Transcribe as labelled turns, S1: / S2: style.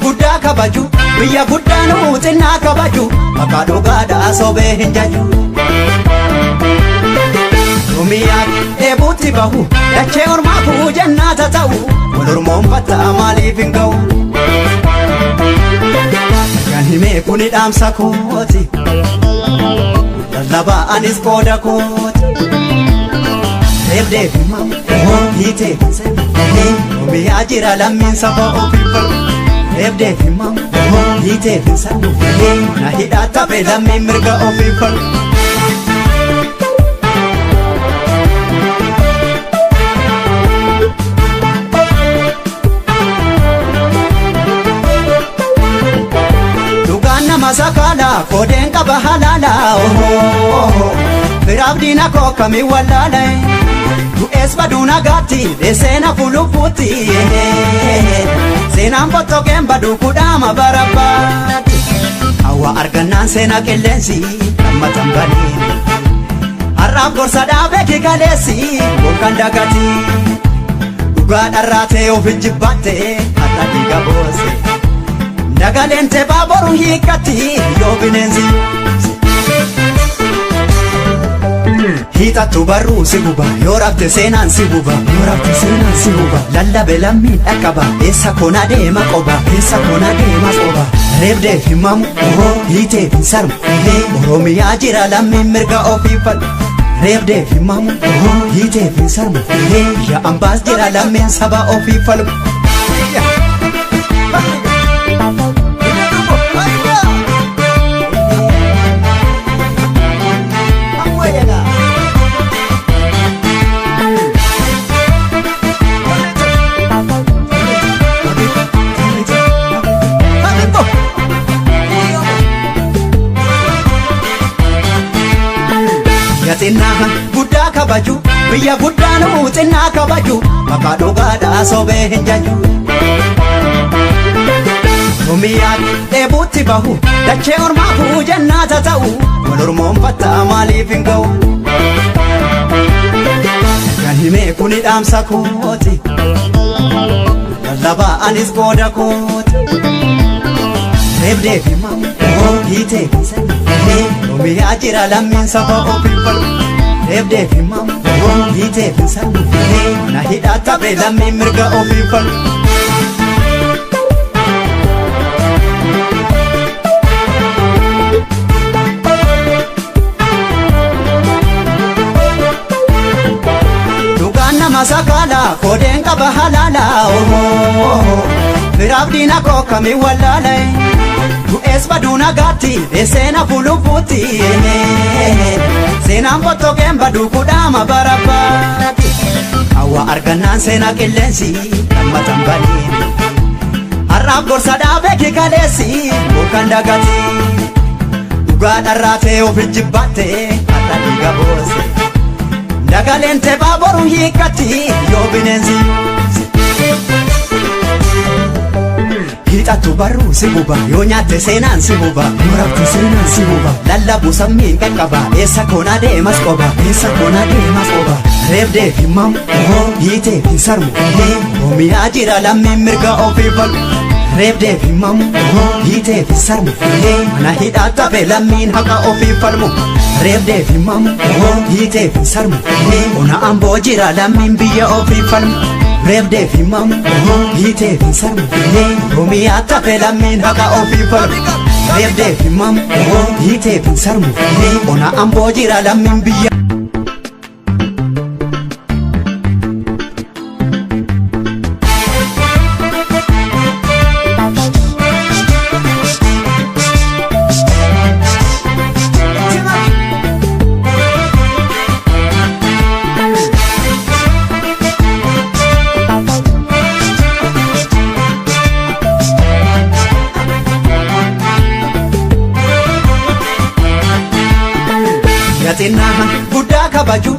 S1: Guddaa kabaju, biyya guddaan xinnaa kabaju, maqaa dhugaadhaa sobee hin jaju. Oromiyaa dheebuutti bahu, dachee ormaafuu jennaata ta'u, wal ormoonfatta maaliif hin ga'u? Kan himee kuni dhaamsa kooti, lallabaa anis qooda kooti. Reebdee fi hiitee Oromiyaa jira lammiin saba ofii falu. Reebdee fi hiitee fi na hidhaa taphe lammiin mirga ofii falu. Dhugaan nama sakaala koodeen qaba halaala. Firaaf diina koo kamii wallaala. Du'ees baduu nagaatti dheessee fulubbuutti. Seenaan bottokeen baduu kudhaama barabbaatti. Hawwa argannaan seenaa qilleensi lammatan baniin. Har'aaf gorsa dhaabee kikaleessi yookaan dagati. Dhugaa dharraatee of jibbatte har'a dhiiga boose. Dagaleen tebaa boru hiikkatti yoo bineensi. Hiixattu barruu si guba yoo rafte seenaan si guba yoo rafte seenaan si guba lallabe lammiin dhaqqaba eessa koona deema qoba eessa koona deema qoba reebdeef himamu hiiteef hin sarmu Oromiyaa jira lammiin mirga ofii falmu reebdeef himamu hiiteef hin sarmu biyya ambaas jira lammiin saba ofii falmu. Biyya xinnaa guddaa kabaju, biyya guddaan xinnaa kabaju, maqaa dhugaadhaa sobee hin jaju. Oromiyaa dheebuutti bahu, dachee ormaafuu jennaata ta'u, wal ormoonfatta maaliif hin ga'u? Kan himee kuni dhaamsa kooti, lallabaa anis qooda kooti. Reebdee fi hiitee fi Oromiyaa jira lammiin saba ofii falu. Reebdee fi hiitee fi na hidhaa taphe lammiin mirga ofii falu. Dhugaan nama sakaala koodeen qaba halaala. Firaaf diina koo kamii wallaala. Du'ees baduu nagaatti dheessee na fulubbuutti. Seenaan bottokeen baduu kudhaama barabbaatti. Hawwa argannaan seenaa qilleensi lammatan baniin. Har'aaf gorsa dhaabee kikaleessi yookaan dagati. Dhugaa dharraatee of jibbatte har'a dhiiga boose. Dagaleen tebaa boru hiikkatti yoo bineensi. Hiixattu barruu si guba yoo nyaatte seenaan si guba yoo rafte seenaan si guba lallabu sammiin qaqqaba eessa koona deemas qoba eessa koona deemas qoba reebdeef himamu hiiteef hin sarmu Oromiyaa jira lammiin mirga ofii falu reebdeef himamu hiiteef hin sarmu mana hidhaa taphe lammiin haqa ofii falmu reebdeef himamu hiiteef hin sarmu ona amboo jira lammiin biyya ofii falmu. Reebdeef himamu hiiteef hin sarmu Oromiyaa taphe lammiin haqa ofii falmu Reebdeef himamu hiiteef hin sarmu ona amboo jira lammiin biyya. Biyya xinnaa guddaa kabaju.